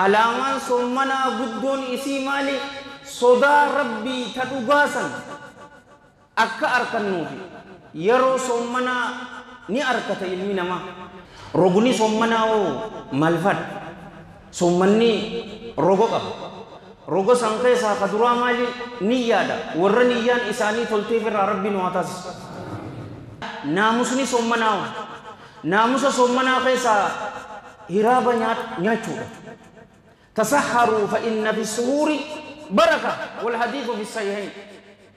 Alaamaan soommanaa guddoon isii maali? Sodaa rabbii ta dhugaasan akka arkannuufi yeroo soommanaa ni arkata ilmi namaa. Rogni soommanaa hoo maal fadha? Soommanni rogo qaba. Rogo san keessaa ka duraa maali? Niyyaadha. Warra niyyaan isaanii tolteef irraa rabbi nu haa taasisu. Naamusni soommanaa hoo? Naamusa soommanaa keessaa hiraaba nyaachuudha. Tasahharuu fa inna fi suhuuri baraka wal hadiithu fi sahihayn.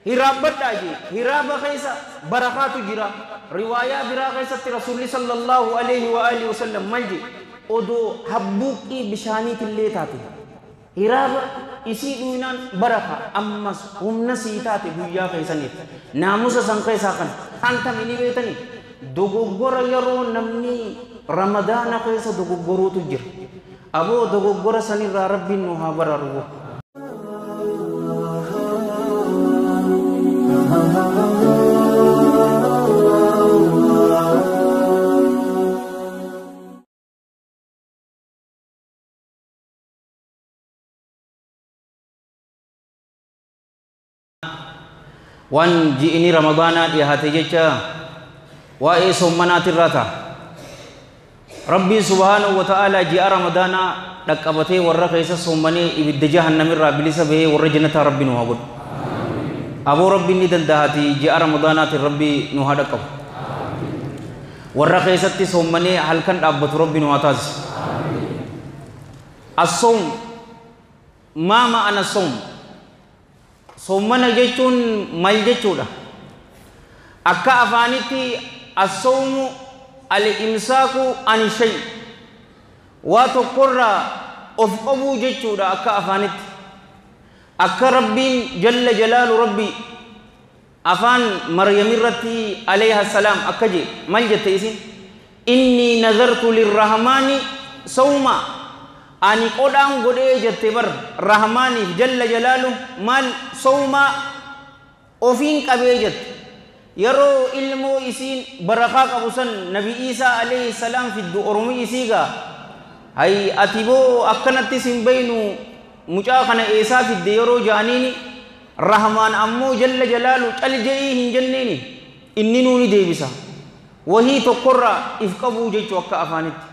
Hiraabbadhaa jee hiraaba keessa barakaatu jira. Riwaayaa biraa keessatti Rasuulli sallallahu alaihi wa alihi wasallam maal jee? Odoo habbuuqqii bishaaniitillee taate hiraaba isii dhuynaan baraka, ammas humna sii taate guyyaa keessaniif. Naamusa san keessaa kan hantami ni beetanii dogoggora yeroo namni ramadaana keessa dogoggoruutu jira. Aboo dogoggora sanirraa rabbiin nu haa baraaru. Waan ji'ini ramadaanaa dhiyaate jecha waa'ee soommanaatirraa ta'a. Rabbiin subhaanahu wa ta'aalaa ji'a ramadaanaa dhaqqabatee warra keessa soommanee ibidda jahannamirraa bilisa bahee warra jannataa rabbi nu haa godhu. Aboo rabbiin ni danda'aati ji'a ramadaanaatiin rabbi nu haa dhaqqabu. Warra keessatti soommanee halkan dhaabbatu rabbi nu haa taasisu. As-sawm maa ma'ana sawm? Soommana jechuun maal jechuudha? Akka afaanitti as-sawmu al-imsaaku an shay. Waa tokkorraa of qabuu jechuudha akka afaanitti. Akka rabbiin jalla jalaalu rabbi afaan Maryam irratti alayha salaam akka jee maal jette isin? Inni nazartu lirrahmaani sawma. Ani qodhaan godhee jette bar rahmaaniif jalla jalaalu maal sawma ofiin qabee jette. Yeroo ilmoo isiin barakaa qabu san nabi Iisaa alayhi salaam fiddu oromi isii gaa hay ati boo akkanatti sin baynu mucaa kana eessaa fidde yeroo ja'aniini rahmaan ammoo jalla jalaalu cal je'ii hin jenneeni inni nuu ni deebisa. Wahii tokkorraa if qabuu jechuu akka afaanitti.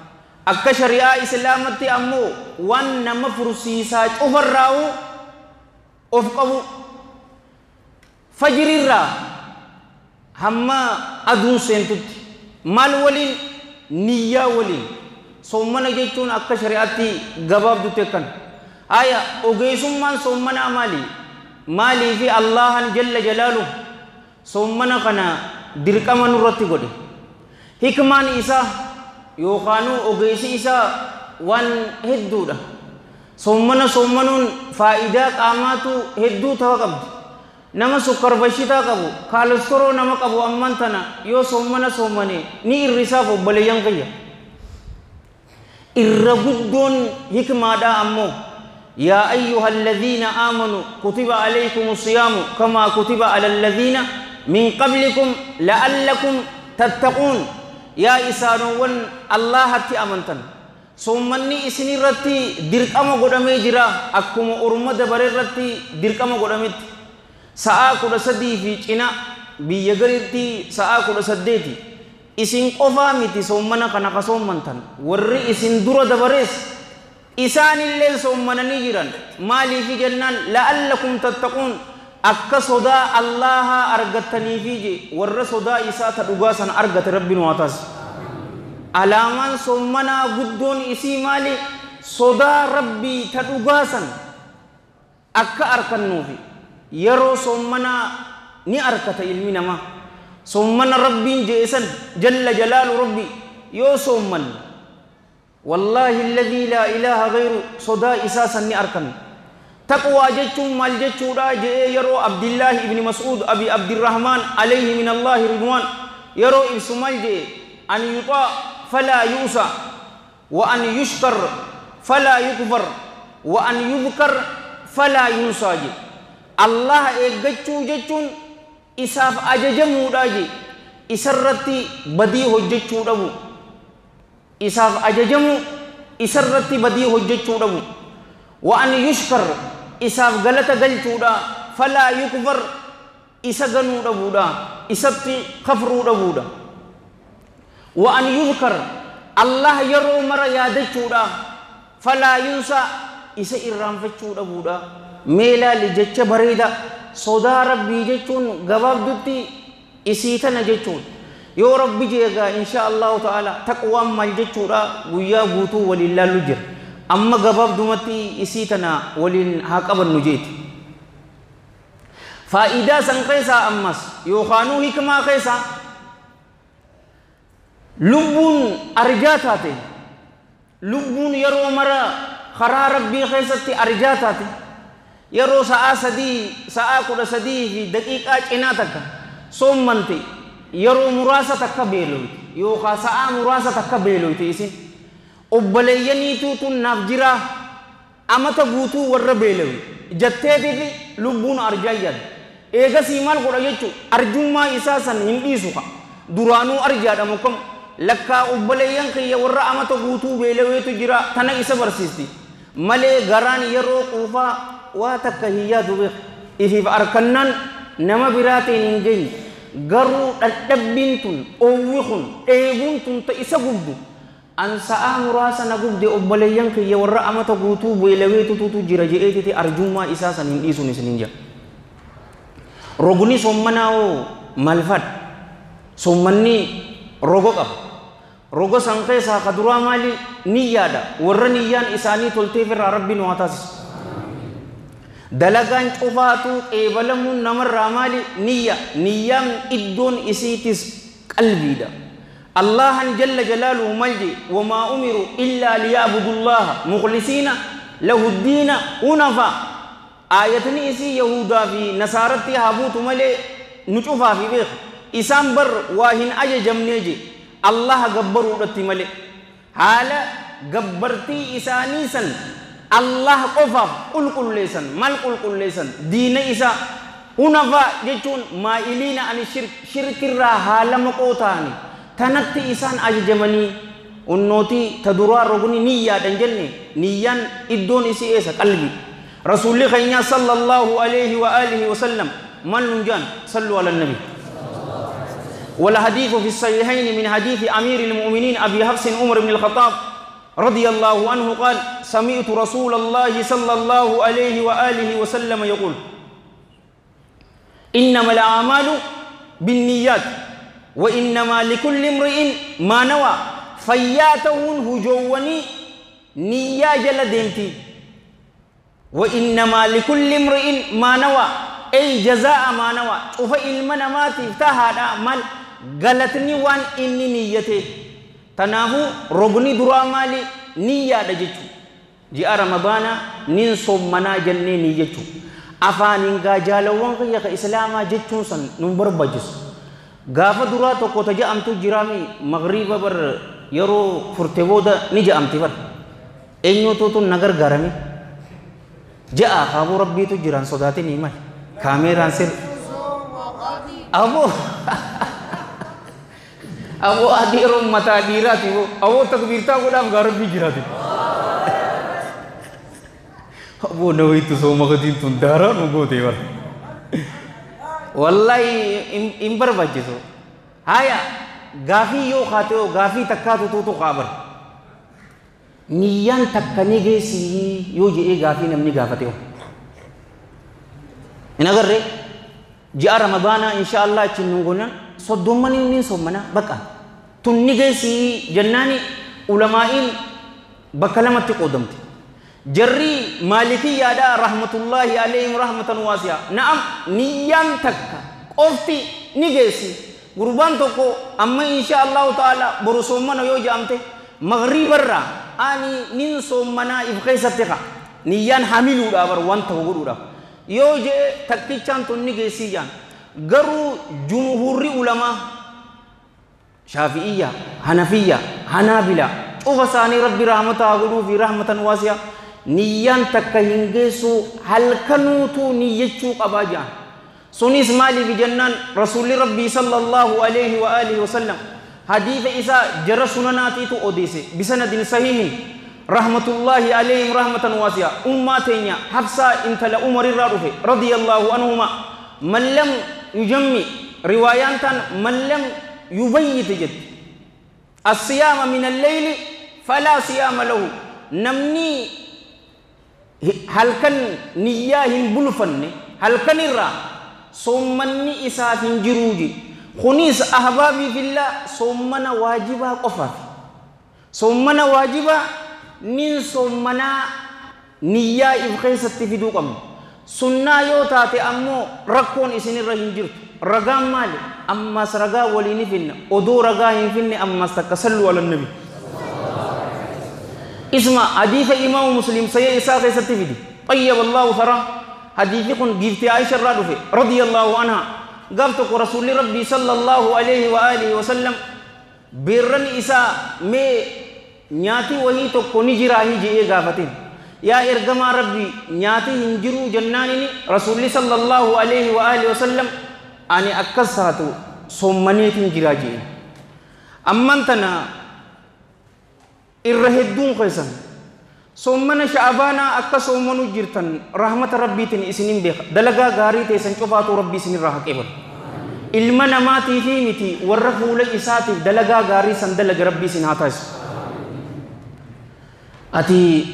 Akka shari'aa islaamatti ammoo waan nama fursiisaa cufarraa'u of qabu. Fajriirraa hamma aduun seentutti maal waliin? Niyyaa waliin. Soommana jechuun akka shari'aatti gabaabdutti akkana. Haya ogeessummaan soommanaa maali? Maalii fi Allahan jalla jalaalu soommana kana dirqama nurratti godhe. Hikmaan isaa yookaanuu ogeessi isaa waan hedduudha. Soommana soommanuun faayidaa qaamaatu hedduu ta'uu qabdi. Nama sukkar bashitaa qabu, kaalestoroo nama qabu amman tana yoo soommana soommane ni irrisaaf obboleeyyan kiyya. Irra guddoon hikmaadhaa ammoo yaa ayyuha alladhiina aamanu kutiba alaykum siyaamu kamaa kutiba ala alladhiina min qablikum la'allakum tattaquun. Yaa isaanowwan Allahatti amantan soommanni isinirratti dirqama godhamee jira akkuma orma dabare irratti dirqama godhametti. Sa'aa 13 fi cina biyya gariitti sa'aa 18 isin qofaa miti soommana kana ka soommantan warri isin dura dabarees isaanillee soommananii jiran. Maaliifi jennaan la'allakum tattaquun akka sodaa Allahaa argattaniifi je warra sodaa isaa ta dhugaa sana argate rabbi nu haa taasisu. Alaamaan soommanaa guddoon isii maali? Sodaa rabbii ta dhugaa sana akka arkannuufi yeroo soommanaa ni arkata ilmi namaa. Soommana rabbiin je'e san jalla jalaalu rabbi yoo soommanne wallaahi alladhii laa ilaaha ghayru sodaa isaa san ni arkanna. Taqwaa jechuun maal jechuudha je'ee yeroo Abdillaahi ibni Mas'uud Abi Abdirrahmaan alayhi min Allaahi ridwaan yeroo ibsu maal je'e? An yuxaa falaa yu'sa wa an yushkar falaa yukfar wa an yudhkar falaa yunsaa je. Allah eeggachuu jechuun isaaf ajajamuudha je. Isarratti badii hojjechuu dhabu. Isaaf ajajamuu isarratti badii hojjechuu dhabu. Wa an yushkar, isaaf galata galchuudha. Falaa yukfar, isa ganuu dhabuudha, isatti kafruu dhabuudha. Wa an yudkar, Allah yeroo mara yaadachuudha. Falaa yunsa, isa irraanfachuu dhabuudha. Mee laali, jecha bareeda. Sodaa Rabbii jechuun gabaabdutti isii tana jechuun. Yoo Rabbi jeegaa, insha Allahu ta'ala, taqwaan maal jechuudha guyyaa guutuu waliin laallu jira. Amma gabaabdumatti isii tana waliin haa qabannu jeeti. Faayidaa san keessaa ammas yookaanuu hikmaa keessaa, lubbuun arjaa taate, lubbuun yeroo mara karaa Rabbii keessatti arjaa taate, yeroo sa'aa 3, sa'aa 13:01 soommante, yeroo muraasa takka beeloyte yookaan sa'aa muraasa takka beeloyte, isin obboleeyyaniitu tun naaf jiraa amata guutuu warra beelawe jetteetifi lubbuun arjaa yaadde. Eegasii maal godha jechuu? Arjummaa isaa san hin dhiisu. Ka duraanuu arjaadha mukkam lakkaa obboleeyyan kiyya warra amata guutuu beelaweetu jira. Tana isa barsiisti malee garaan yeroo quufaa waa takka hin yaadu. Beek, ifiif arkannaan nama biraatiin hin geenye. Garuu dhadhabbiin tun, oowwi kun, dheebuun tun ta isa gubdu, an sa'aa muraasa na gubde, obboleeyyan kiyya warra amata guutuu beelaweetutu jira je'eetiti arjummaa isaa san hin dhiisuun isinin jira. Rogni soommanaa hoo maal fadha? Soommanni rogo qaba. Rogo san keessaa ka duraa maali? Niyyaadha. Warra niyyaan isaanii tolteef irraa Rabbi nu haa taasisu. Dalagaan cufaatu qeebalamuun namarraa maali? Niyya. Niyyaan iddoon isiitis qalbiidha. Allahan jalla jalaaluhu mal je? Wamaa umiru illaa liya'budullaha mukhlisiina lahu ddiina hunafa. Aayatni isii Yahudaa fi Nasaaratti haa buutu malee nu cufaa fi beeku. Isaan bar waa hin ajajamnee je Allaha gabbaruudhatti malee. Haala gabbartii isaanii san Allah qofaaf qulqulleessan. Maal qulqulleessan? Diina isaa. Hunafaa jechuun maa'iliina ani shirkirraa haala maqoo ta'ani tanatti isaan ajajamanii. Unnootii ta duraa rogni niyyaadhan jenne. Niyyaan iddoon isii eessa? Qalbi. Rasuulli keenya sallallahu alayhi wa alihi wa sallam maal nun jaan? Sallu ala nabi. والحديث في الصحيحين من حديث أمير المؤمنين أبي حفص عمر بن الخطاب رضي الله عنه قال: سمعت رسول الله صلى الله عليه وآله وسلم يقول: إنما الأعمال بالنيات وإنما لكل امرئ ما نوى. فياتهن هجوني نيا جل ديمتي. وإنما لكل امرئ ما نوى، أي جزاء ما نوى. شوف المنا ما تفتح مال غلطني وان إني نيته. تناهو رغني درا مالي نية دجتو. جاء رمضان نين صومنا جنة نيتو. Afaaniin gaajaalawwan kiyya ka Islaamaa jechuun san nun barbaachisu. Gaafa duraa tokko ta ja'amtu jiraami, magriiba bar yeroo furte booda ni ja'amti bar. Eenyututu na gargaarame ja'a? Kaaboo Rabbiitu jiraan sodaatinii mal kaameeraan sir. Aboo, aboo, adii yeroo mataa dhiiraati. Aboo, takbiirtaa godhaaf gaa Rabbii jiraati. Aboo, nawaitu sooma gatiin tun daaraa nu goote bara. Wallahi hin barbaachisu. Haya, gaafii yoo kaate yoo gaafii takkaatu tuutu qaabar. Niyyaan takka ni geessii yoo jedhee gaafii namni gaafate hoo. Hin agarree ji'a Ramadaanaa insha Allah achiin nu gonan soddommanii ni soomana baqa. Tun ni geessii jennaani ulamaa'iin bakka lamatti qoodamte. Jarri Maalikiyyaadha, rahmatullahi alayhim rahmatan waasi'a, na'am, niyyaan takka qofti ni geessi. Gurbaan tokko amma insha Allahu ta'ala boru soommana yoo jedhamte, magriibarraa ani nin soommanaa if keessatti ka niyyaan hamiluudha bar waan tokko godhuudhaaf yoo jee, takkichaan tun ni geessii jaan. Garuu jumhuurri ulamaa, Shaafi'iyya, Hanafiyya, Hanaabila, cufa isaanii Rabbi rahmata haa godhuu fi rahmatan waasi'a, niyyaan takka hin geessu, halkanuutu niyyachuu qabaa jedhan. Sunis maaliif jennaan, Rasuulli Rabbii sallallahu alayhi wa alihi wa sallam hadiisa isaa jara sunanaatiitu odeesse bisanadin sahihin. رحمة الله عليهم رحمة واسعة. أماتين حفصة انت لأمر الرافع رضي الله عنهما من لم يجمع روايات من لم يبيت جد الصيام من الليل فلا صيام له. نمني هل كان نياهن بلفن هل كان الرا صومني إساف جروجي خنيس أحبابي في الله صومنا واجبا قفاف صومنا واجبا نين صومنا نيا إبخيسة تفيدوكم سنة يوتاتي أمو ركون إسن الرهن جرت رقام مالي أما سرقا وليني فينا أدو رقا فينا أما استكسلوا على النبي. اسمع حديث إمام مسلم سيء إساق ستفيدي طيب الله ثرى حديث كن جبت عائشة رضي رضي الله عنها قالت رسول ربي صلى الله عليه وآله وسلم برن إساء مي نياتي وهي تكوني جراهي جئ غافتين يا إرجما ربي نياتي هنجرو جنانني رسول صلى الله عليه وآله وسلم أني أكساتو صمنيت جراجي أمنتنا إرهدون خيسان صمنا شعبانا أكا صمنو جرتن رحمة ربي تن إسنين بيخ دلقا غاري تيسن شفاتو ربي سنين راح كبر إلمنا ما تيفي متي ورفول إساتي دلقا غاري سن دلق ربي سن هاتاس أتي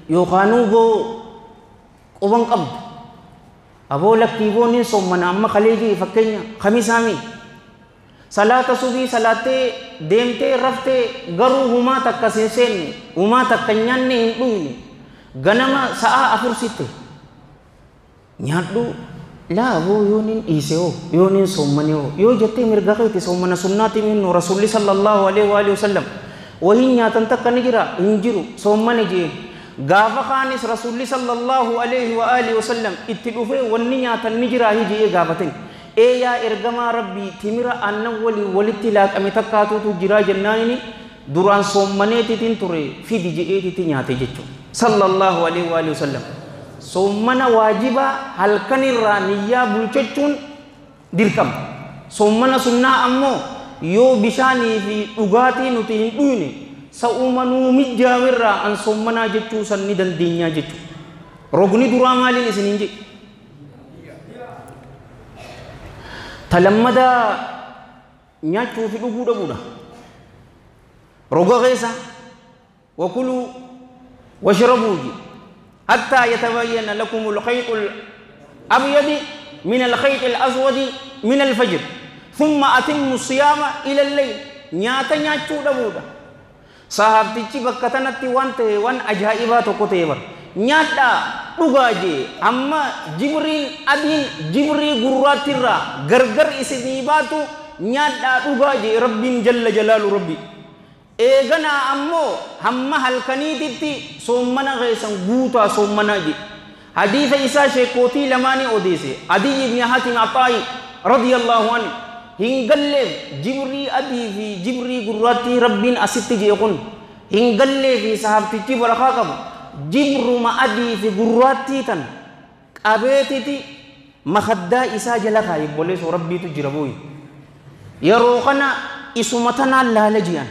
يوخانو بو قبن قبض أبو لك تيبوني صمنا أما خليجي فكينا خميسامي صلاة صبي صلاة ديمتي رفتي غرو هما تكسين هما تكنياني هندوني غنما ساعة أفر ستة نيادو لا أبو يونين إيسيو يونين صمنيو يو جتي مرغاكي صمنا سناتي من رسول صلى الله عليه وآله وسلم وهي نياتن تكنجرا هنجرو صمني جي غافا خانس رسول صلى الله عليه وآله وسلم اتلوفه ونيات النجرا هي غافتين اي يا ارغما ربي تمرا ان ولي ولتلاك امتكاتو تجرا جنانني دران صومنيتي تنتري في دي جي تي نياتي جچو صلى الله عليه وآله وسلم. صومنا واجبا هل كان الرانيا بلچچون دركم صومنا سنة امو يو بشاني في دغاتي نتي هندوني سأومنو مجاورا أن صومنا جتشو سني دندنيا جتشو رغني درا مالي إسنينجي تلمدا نياتشو في لغودا بودا رغا غيسا وكلوا واشربوا حتى يتبين لكم الخيط الأبيض من الخيط الأسود من الفجر ثم أتموا الصيام إلى الليل. نياتا نياتشو دبودا sahabtichi bakka tanatti waan ta'e waan ajaa'ibaa tokko ta'e bara nyaadhaa dhugaa jee amma jibriin adiin jibrii gurraattirraa gargar isinii baatu nyaadhaa dhugaa jee rabbiin jalla jalaalu rabbi eeganaa ammoo hamma halkaniititti soommana keessan guutaa soommanaa jee hadiisa isaa sheekootii lamaanii odeesse Adiy ibn Hatim Axaayi radiyallahu anhu hingalleef jibrii adii fi jibrii gurraattii rabbiin asitti jee kun hingallee fi sahabtichi barakaa qabu jibruma adii fi gurraattii tan qabeetiti makaddaa isaa jala kaaye obboleessoo rabbiitu jira booyi yeroo kana isuma tanaan laala ji'an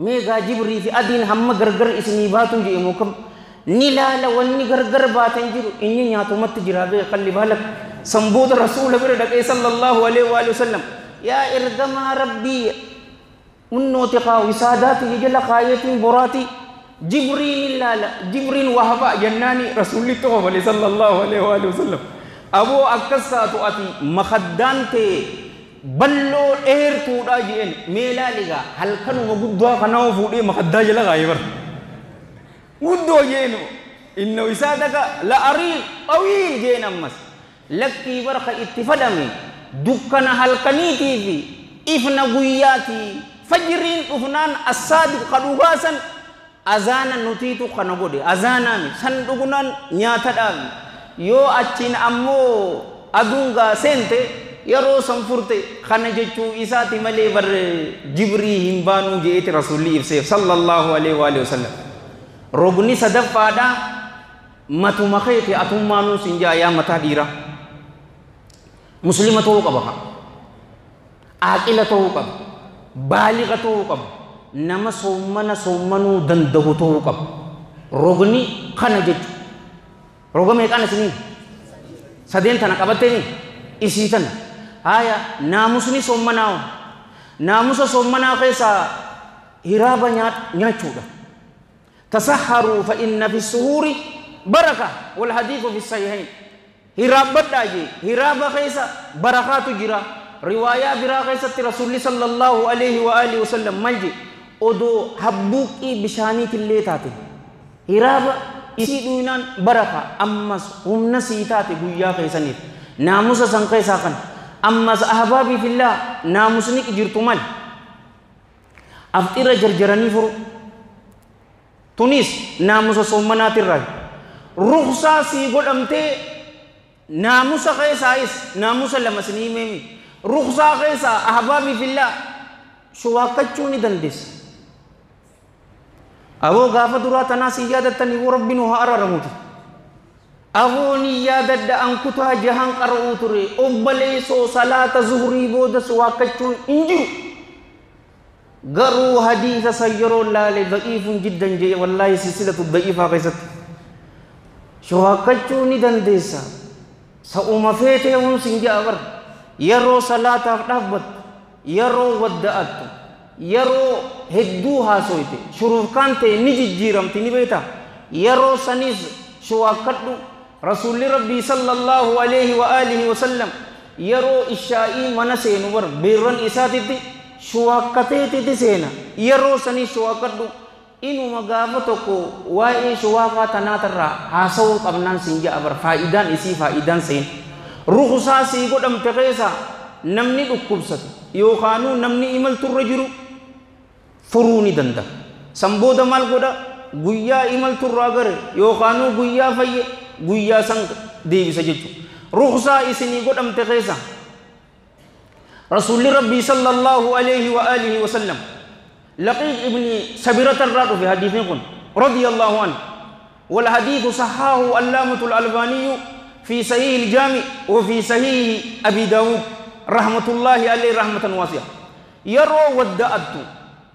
meegaa jibrii fi adiin hamma gargar isinii baatuu jee moo kam ni laala wanni gargar baatan jiru inni nyaatumatti jira bee qalli baalak سنبود الرسول بردك صلى الله عليه وآله وسلم يا إرجما ربي منوتقا وساداتي جل خايتين براتي جبريل لا لا جبريل وهبا جناني رسول الله صلى الله عليه وآله وسلم أبو أكسات أتي مخدان تي بلو إير تودا جين ميلا لغا هل كانوا مقدوا خناو فودي مخدا جل غايبر قدوا جينو إنه وسادك لا أري طويل جين أمس لكي برخ اتفدمي دكنا هلكنيتي في إفنا قياتي فجرين أفنان الصادق قدوغاسا أزانا نتيتو قنبودي أزانا سندقنا نياتدام يو أتشين أمو أدونغا سنتي يرو سنفرتي خنجتشو إساتي ملي بر جبري همبانو جئت رسولي إفسيف صلى الله عليه وآله وسلم رغني صدفادا متو مخيتي أتمانو سنجا يا متا ديرا مسلمة ta'uu qaba, aaqila ta'uu qaba, baaliqa ta'uu qaba, Nama soomana soomanuu danda'u ta'uu qaba. Rogni kana jechuudha. Roga meeqaan isinii? Sadeen tana qabatteeni isii tana. Haya naamusni soomanaa naamusa soomanaa keessaa hiraaba nyaachuudha. Tasahharuu fa inna fi suhuuri baraka wal hadiithu fi sahihayn. Hiraabbadhaa jee hiraaba keessa barakaatu jira. Riwaayaa biraa keessatti Rasuulli sallallahu alaihi wa alihi wasallam maal jee odoo habbuuqqii bishaaniitillee taate hiraaba isii dhuynaan baraka ammas humna sii taate guyyaa keessaniif naamusa san keessaa kan ammas ahbaabii fillaa naamusni jirtu mal afxira jarjaranii furu tunis naamusa soomanaatirraa ruksaa sii godhamtee naamusa keessaayis naamusa lama sinii meemi ruksaa keessaa ahbaabii fillaa shuwaakkachuu ni dandeessa. Aboo gaafa duraa tanaa si yaadattanii woo rabbi nu haa araaramuuti. Aboo ni yaadadda an kutaa jahan qara'uu ture obboleessoo salaata zuhurii booda shuwaakkachuun hin jiru. Garuu hadiisa san yeroo laale da'iifun jiddan jee wallaahi silsilatu da'iifaa keessatti. Shuwaakkachuu ni dandeessa. Sa'uma feetee hun sin ja'a bar. Yeroo salaataaf dhaabbattu yeroo wadda'attu yeroo hedduu haasoyte shurufkaan ta'e ni jijjiiramti ni beekta yeroo sanis shuwaakkadhu rasuulli rabbii sallallahu alaihi wa alihi wasallam yeroo ishaa'ii mana seenu bar beerran isaatitti shuwaakkateetiti seena yeroo sanis shuwaakkadhu inuma gaafa tokko waa'ee shuwaakaa tanaatarraa haasawuu qabnaan sin ja'a bar faayidaan isii faayidaan seen rukusaa sii godhamte keessa namni dhukkubsate yookaanuu namni imalturra jiru furuu ni danda'a. San booda maal godha guyyaa imalturraa gare yookaanuu guyyaa fayye guyyaa san deebisa jechuudha. Rukusaa isinii godhamte keessa Rasuulli Rabbii sallallahu alaihi wa alihi wa sallam Laqiid ibni Sabirata irraa dhufe hadiisni kun radiyallahu anhu wal hadiithu sahaahu allaamatul albaaniyyu في صحيح الجامع وفي صحيح أبي داود رحمة الله عليه رحمة واسعة. يرو ودأت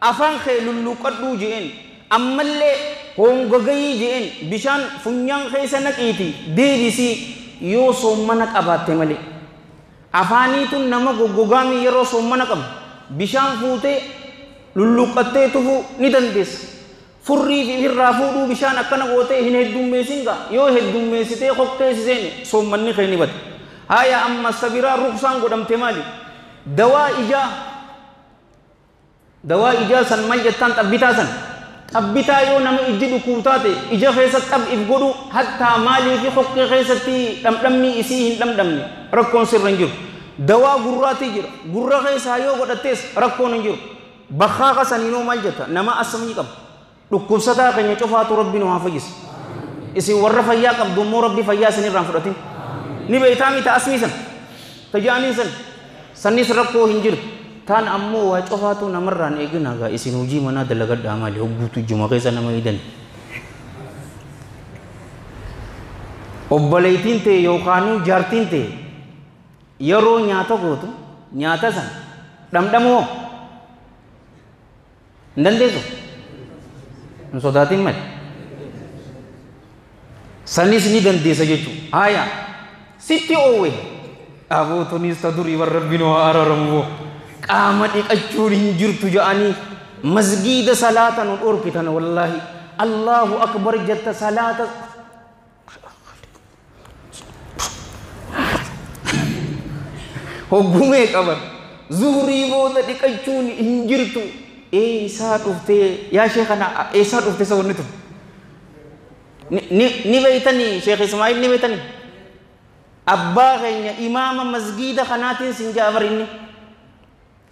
أفان خيل اللقدو جئن أما اللي هونغغي جئن بشان فنيان خيسنك إيتي ديبسي يو سومنك أبات ملي أفاني تن نمك غغامي يرو سومنك أب بشان فوتي للقتي تفو ندندس furrii fi irraa fuudhuu bishaan akkana gootee hin heddummeessin gaa yoo heddummeessitee kokkeessiseen soommanni kee ni bada. Haya amma sabiraa ruksaan godhamte maali? Dawaa ijaa san maal jettaan xabbitaa san xabbitaa yoo nama ijji dhukkuub taate ija keessa xab if godhu hattaa maalii fi kokkee keessatti dhamdhamni isii hin dhamdhamne rakkoon sirra hin jiru. Dawaa gurraatii jira gurra keessaa yoo godhattees rakkoon hin jiru. Bakkaaqa saniinoo maal jetta nama asmii qaba. Dhukkubsataa keenya cufaatu rabbi nu haa fayyisu. Isin warra fayyaa qabdu immoo rabbi fayyaa isin irraan fudhatin. Ni beektaa miti asmii san tajaaniin san sannis rakkoo hin jiru. Taan ammoo waa cufaatu namarraan eegina gaa isin hojii manaa dalagadhaa maali hogguutu juma keessa nama hidan. Obboleettiin ta'e yookaanuu jaartiin ta'e yeroo nyaata gootu nyaata san dhamdhamoo hin dandeessu. Hin sodaatin malee. Sanis ni dandeessa jechuudha. Haya sitti oowwe aboo tunis ta durii warra rabbi nu haa araaramu qaama dhiqachuun hin jirtu jedhanii masgiida salaata nu dhorkitan wallaahi Allahu akbar jetta salaata hoggumee qaban zuhurii booda dhiqachuun hin jirtu. Eessaa dhuftee yaa sheekana eessaa dhuftee isa wanni tun ni beeytanii Sheekh Ismaa'il ni beeytanii abbaa keenya imaama masgiida kanaatiin sin jaabar inni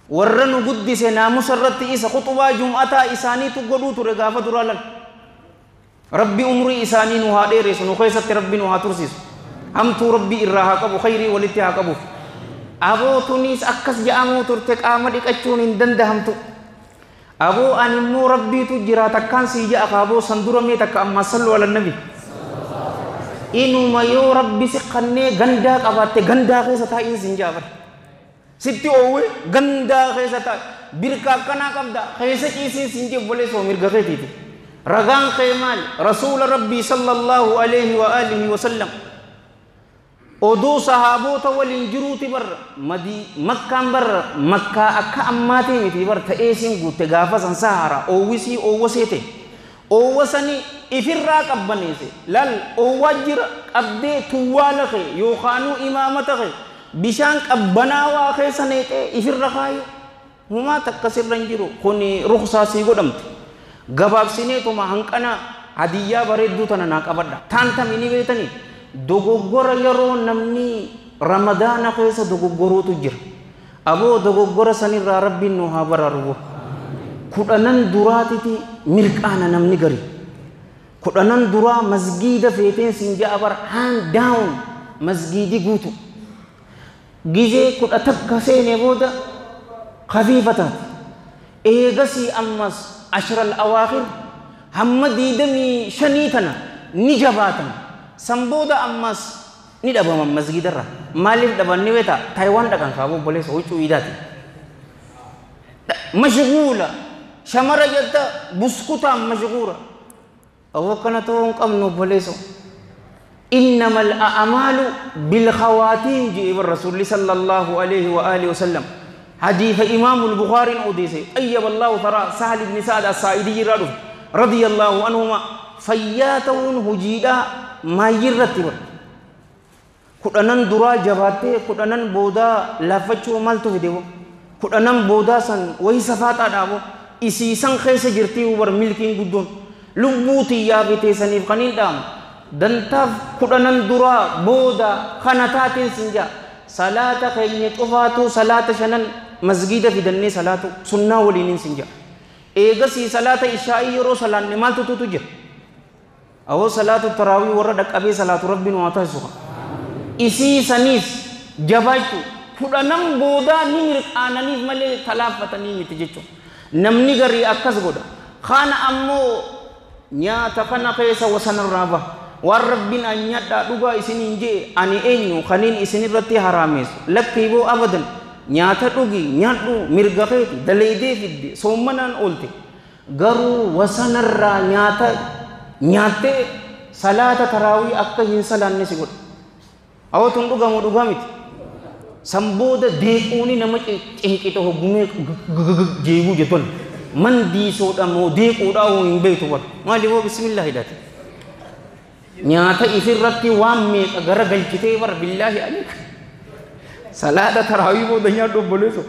warra nu guddise naamusa irratti isa khuxubaa jum'ataa isaaniitu godhuu ture gaafa duraa lan rabbi umrii isaanii nu haa dheeressu nu keessatti rabbi nu haa tursiisu hamtuu rabbi irraa haa qabu khayrii walitti haa qabuuf aboo tunis akkas ja'amuu turte qaama dhiqachuun hin dandahamtu. Aboo ani immoo rabbiitu jira takkaan sii ja'a kaaboo san dura mee takka ammaa sallu ala nabi. Inuma yoo rabbi si qannee gandaa qabaatte gandaa keessa taa'iin siin ja'a bara. Sitti oowwe gandaa keessa taa'i. Birka akkanaa qabda keessa ciisiin siin jee obboleessoo mirga keetiiti. Ragaan kee maali? Rasuula Rabbii sallallahu alaihi wa alihi wa sallam. Oduu sahaabota waliin jiruuti barra madii makkaan barra makkaa akka ammaatii miti bar ta'ee siin guutte gaafa san sahara oowwisii oowwaseete oowwasanii ifirraa qabbaneese lal oowwaa jira qabdee tuwwaala kee yookaanuu imaamata kee bishaan qabbanaawaa keessa neexee ifirra kaayu humaa takka sirra hin jiru kuni ruksaa sii godhamte gabaabsineetuma hanqana hadiyyaa bareedduu tana naa qabadha taantami ni beetanii dogoggora yeroo namni ramadaana keessa dogoggoruutu jira aboo dogoggora sanirraa rabbiin nu haa baraaru. Kudhanan duraatiti mirqaana namni gari kudhanan duraa masgiida feeteen siin ja'a bara hand down masgiidi guutu gizee 11 seenee booda khafiifa taate eegasii ammas ashral awaakhir hamma 25 tana ni jabaatan. San booda ammas ni dhabaman masgiidarra. Maaliif dhaban ni beektaa? Taayiwaan dhaqan kaaboo obboleessa huccuu iidaati. Mashguula shamara jetta buskutaan mashguula. Awwa kana ta'uu hin qabnu obboleessa. إنما الأعمال بالخواتيم جئ الرسول صلى الله عليه وآله وسلم. حديث إمام البخاري أوديسي أيب الله ثرى سهل بن سعد الساعدي رضي الله عنهما فياتون هجيدا ما يرتب كدنن درا جباتي كدنن بودا لافچو مالتو فيديو كدنن بودا سن وهي صفاتا دابو إسي سن خيس جرتي ور ملكين قدون لبوتي يا بيتي سنيف قنين دام دنتاف كدنن درا بودا خنتاتين سنجا صلاة خيني طفاتو صلاة شنن مسجد في دني صلاة سنة ولينين سنجا إيغسي صلاة إشائي يرو صلاة نمالتو تتجر أو صلاة التراويح وردك أبي صلاة ربي واتاسوها إسي سنيس جبايتو كدنن بودا نمرك آنانيف ملي تلافة نيمي تجيتو نمني غري أكس غدا خان أمو nyaata kana keessa wasanarraa baha waan rabbiin an nyaadhaa dhugaa isiniin jee ani eenyu kaniin isinirratti haraameessu lakkii boo abadan nyaata dhugi nyaadhu mirga keeti daleedee fidde soommanaan oolte garuu wasanarraa nyaata nyaattee salaata taraawii akka hin salaanne si godha. Awwatuun dhugamu dhugaa miti. San booda deequuni nama cinqita hoggumee jeeguu jettoon. Man diisoodha moo deequudha hoo hin beektu bara. Maali hoo bismillah hidhate. Nyaata ifirratti waan meeqa gara galchitee bara billaahi aleek. Salaata taraawii booda nyaadhu obboleesso.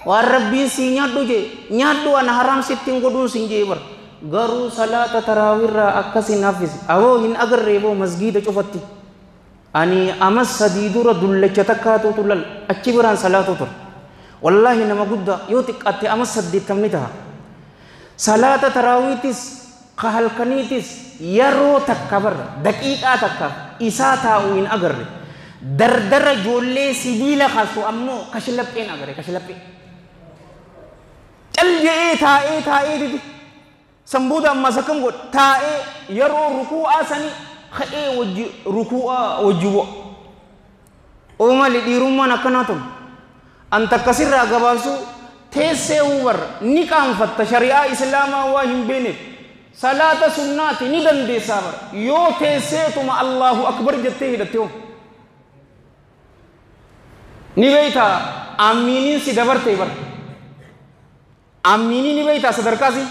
Waan rabbiin sii nyaadhu jee nyaadhu ana haraam sitti hin godhuun siin jee bara. Garuu salaata taraawiirraa akkas hin haffise. Awoo hin agarree boo masgiida cufatti. Ani amas sadii dura dullacha takkaatuutu lal achi biraan salaatu ture. Wallaahi nama guddaa yoo xiqqaatte amas 80 ta'a. Salaata taraawiitis ka halkaniitis yeroo takka barra daqiiqaa takka isaa taa'u hin agarre. Dardara ijoollee sibiila kaasu ammoo kashlapheen agarre kashlaphee. Cal je'ee taa'ee taa'ee didi. San booda ammas akkam godha taa'ee yeroo rukuu'aa sanii ka'ee wajji rukuu'aa wajji bu'a. Oo maali dhiirummaan akkanaa tolu. An takkasirraa gabaabsuu teessee hubarra ni qaanfatta shari'aa islaamaa waa hin beekneef salaata sunnaati ni dandeessaa bara yoo teesseetuma Allahu akbar jettee hidhatte hoo ni beektaa amiiniin si dabarte bara amiinii ni beektaa sadarkaasi.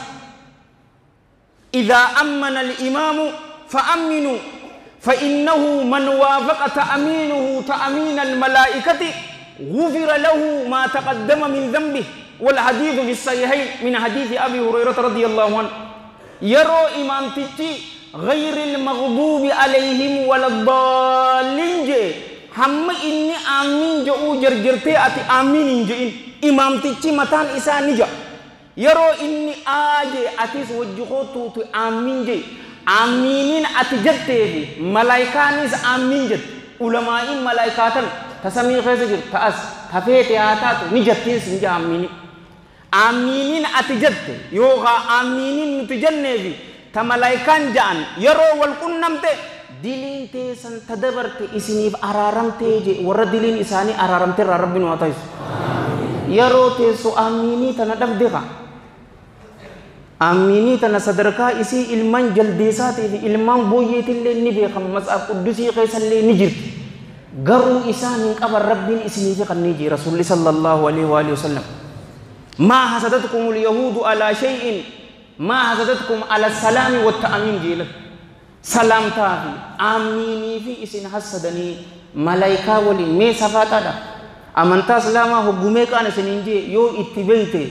إذا أمن الإمام فأمنوا فإنه من وافق تأمينه تأمين الملائكة غفر له ما تقدم من ذنبه. والحديث في الصحيحين من حديث أبي هريرة رضي الله عنه. يرى إمام تتي غير المغضوب عليهم ولا الضالين جي هم إني آمين جو جرجرتي أتي آمين جئين إمام تتي متان إسان نجا يرى إني آجي أتيس وجهوتو تو آمين جي آمينين أتجتي ملايكانيس آمين جت علماء ملايكاتن تسمي خيسجر تأس تفيت آتاتو نجتين سنجا آمينين آمينين أتجت يوغا آمينين نتجنبي تملايكان جان يرو والقنمت دلين تيسن تدبرت إسنيف أرارمت جي ور دلين إساني أرارمت ربنا واتايس. Yeroo teessu amiinii tana dhabde kaa. Amiinii tana sadarkaa isii ilmaan jaldeessaatii fi ilmaan booyyeetillee ni beekama matsaaf quddusii keessallee ni jirti. Garuu isaan hin qaban rabbiin isiniif kannee jee rasuulli sallallahu alaihi wa alihi wasallam. Maa hasadatkum alyahuudu alaa shay'in maa hasadatkum ala salaami watta'amiin jeelan. Salaamtaa fi amiinii fi isin hassadanii malaayikaa waliin mee safaaxaadha. Amantaa islaamaa hoggumee qaan isiniin jee yoo itti beeyte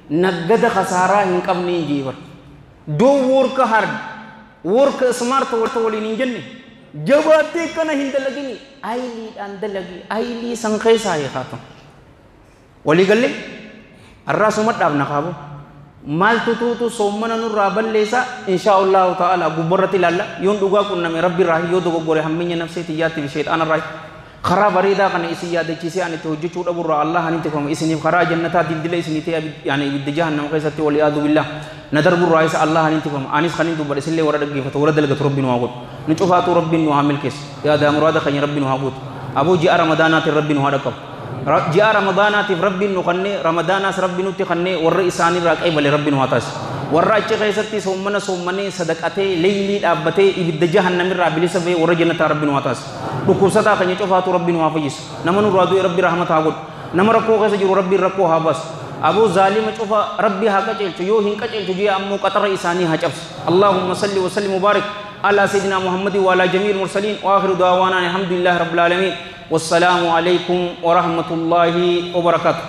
naggada khasaaraa hin qabne hin jee bar. Don't work hard, work smart waliin hin jenne. Jabaattee kana hin dalagini ayiliidhaan dalagi ayilii san keessaa hiikaatu. Walii gallee har'aa suma dhaabna kaabu. Maaltu tuutu soommana nurraa balleessa inshaa Allahu ta'ala gubbarratti ilaalla yoon dhugaa qunname rabbi irraa yoo dogoggore hamminya nafsee tiyyaatti fi sheexaana irraa karaa bareedaa kana isin yaadachiisee ani itti hojjechuu dhaburraa Allah ani itti kama isiniif karaa jannataa dildila isinii ta'e yaani ibidda jahannama keessatti wal yaadu billah na darburraa isa Allah ani itti kama anis kanin dubbadhe isillee warra dhaggeeffatu warra dalagatu rabbi nu haa godhu nu cufaatu rabbiin nu haa milkeessu yaada muraada keenya rabbi nu haa guutu aboo ji'a ramadaanaatiin rabbi nu haa dhaqqabu ji'a ramadaanaatiif rabbiin nu kannee ramadaanaas rabbi nutti kannee warra isaanirraa qaybale rabbi nu haa taasisu warra achi keessatti soommana soommanee sadaqatee leeylii dhaabbatee ibidda jahannamirraa bilisa ba'ee warra jannataa rabbi nu haa taasisu dhukkubsataa keenya cufaatu rabbi nu haa fayyisu nama nurraa du'e rabbi rahmata haa godhu nama rakkoo keessa jiru rabbiin rakkoo haa baasu aboo zaalima cufa rabbi haa qaceelchu yoo hin qaceelchu jee ammoo qaxara isaanii haa cabsu allaahumma salli wa sallim mubaarik على سيدنا محمد وعلى جميع المرسلين وآخر دعوانا الحمد لله رب العالمين والسلام عليكم ورحمة الله وبركاته.